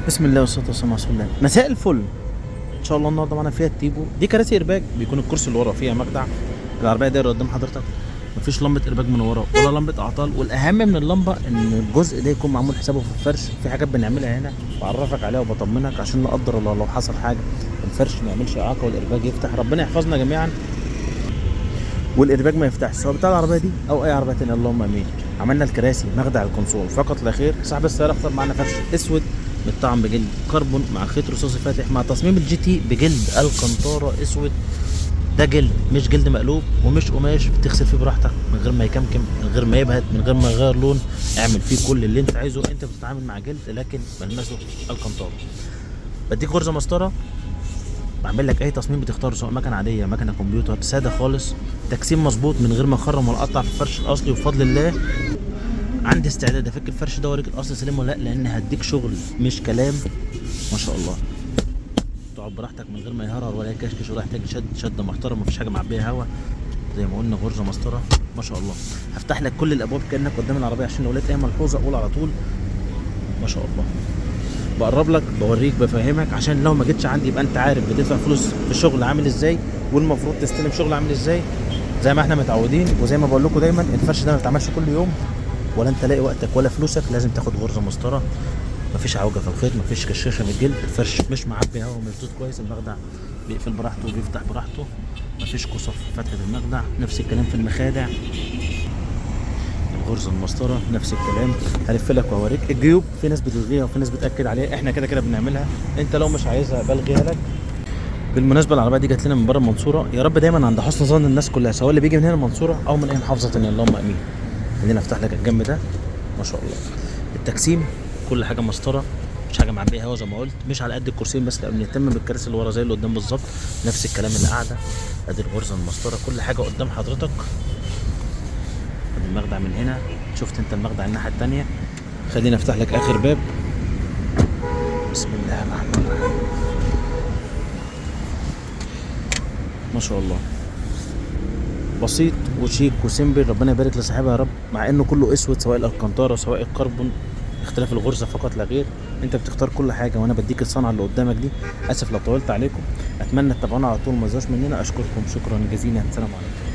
بسم الله والصلاة والسلام على رسول الله. مساء الفل. ان شاء الله النهارده معانا فيات تيبو، دي كراسي ايرباج، بيكون الكرسي اللي ورا فيها مخدع. العربية دايرة قدام حضرتك، مفيش لمبة ايرباج من ورا ولا لمبة اعطال. والاهم من اللمبة ان الجزء ده يكون معمول حسابه في الفرش. في حاجات بنعملها هنا بعرفك عليها وبطمنك عشان لا قدر الله لو حصل حاجة الفرش ما يعملش اعاقه والايرباج يفتح. ربنا يحفظنا جميعا والايرباج ما يفتحش، سواء بتاع العربية دي او اي عربية تانية، اللهم امين. عملنا الكراسي مخدع الكونسول فقط لا غير. صاحب السيارة اختار معانا فرش اسود متطعم بجلد كربون مع خيط رصاصي فاتح مع تصميم ال GT بجلد الكانتارا اسود. ده جلد مش جلد مقلوب ومش قماش، بتغسل فيه براحتك من غير ما يكمكم، من غير ما يبهت، من غير ما يغير لون. اعمل فيه كل اللي انت عايزه، انت بتتعامل مع جلد لكن ملمسه الكانتارا. بديك غرزه مسطرة، بعمل لك اي تصميم بتختاره، سواء مكنه عادية، مكنه كمبيوتر، ساده خالص، تجسيم مظبوط من غير ما اخرم ولا اقطع في الفرش الاصلي. وبفضل الله عندي استعداد افك الفرش ده اوريك الاصل سليم ولا لا، لان هديك شغل مش كلام. ما شاء الله تقعد براحتك من غير ما يهرهر ولا يكشكش ولا يحتاج شد، شده محترم، مفيش حاجة معبيه هوا. زي ما قلنا غرزه مسطرة ما شاء الله. هفتح لك كل الابواب كانك قدام العربية عشان لو لقيت اي ملحوظة قول على طول. ما شاء الله بقرب لك، بوريك، بفهمك، عشان لو ما جيتش عندي يبقى انت عارف بتدفع فلوس في شغل عامل ازاي، والمفروض تستلم شغل عامل ازاي، زي ما احنا متعودين. وزي ما بقول لكم دايما الفرش ده ما بيتعملش كل يوم، ولا انت لاقي وقتك ولا فلوسك، لازم تاخد غرزه مسطرة. مفيش عوجه في الخيط، مفيش كشكشه من الجلد، الفرش مش معبي هوا ومشدود كويس، المخدع بيقفل براحته وبيفتح براحته، مفيش قصف في فتحه المخدع. نفس الكلام في المخادع، الغرزه المسطره نفس الكلام. هلف لك واوريك الجيوب، في ناس بتلغيها وفي ناس بتاكد عليها، احنا كده كده بنعملها، انت لو مش عايزها بلغيها لك. بالمناسبة العربية دي جت لنا من بره المنصورة، يا رب دايما عند حسن ظن الناس كلها، سواء اللي بيجي من هنا المنصورة او من اي محافظة ثانية، اللهم امين. خلينا افتح لك الجنب ده ما شاء الله، التجسيم كل حاجة مسطرة، مش حاجة معبيه هوا زي ما قلت، مش على قد الكرسيين بس، لا بنهتم بالكراسي اللي ورا زي اللي قدام بالظبط. نفس الكلام اللي قاعدة، ادي الغرزه المسطره، كل حاجة قدام حضرتك. ادي المخدع من هنا، شفت انت المخدع الناحية الثانية. خلينا افتح لك اخر باب. بسم الله الرحمن الرحيم. ما شاء الله بسيط وشيك و simple، ربنا يبارك لصاحبها يا رب. مع انه كله اسود، سواء الالكانتارا سواء الكربون، اختلاف الغرزه فقط لا غير. انت بتختار كل حاجة وانا بديك الصنعة اللي قدامك دي. اسف لو طولت عليكم، اتمنى تتابعونا على طول ما تزهقوش مننا. اشكركم شكرا جزيلا، سلام عليكم.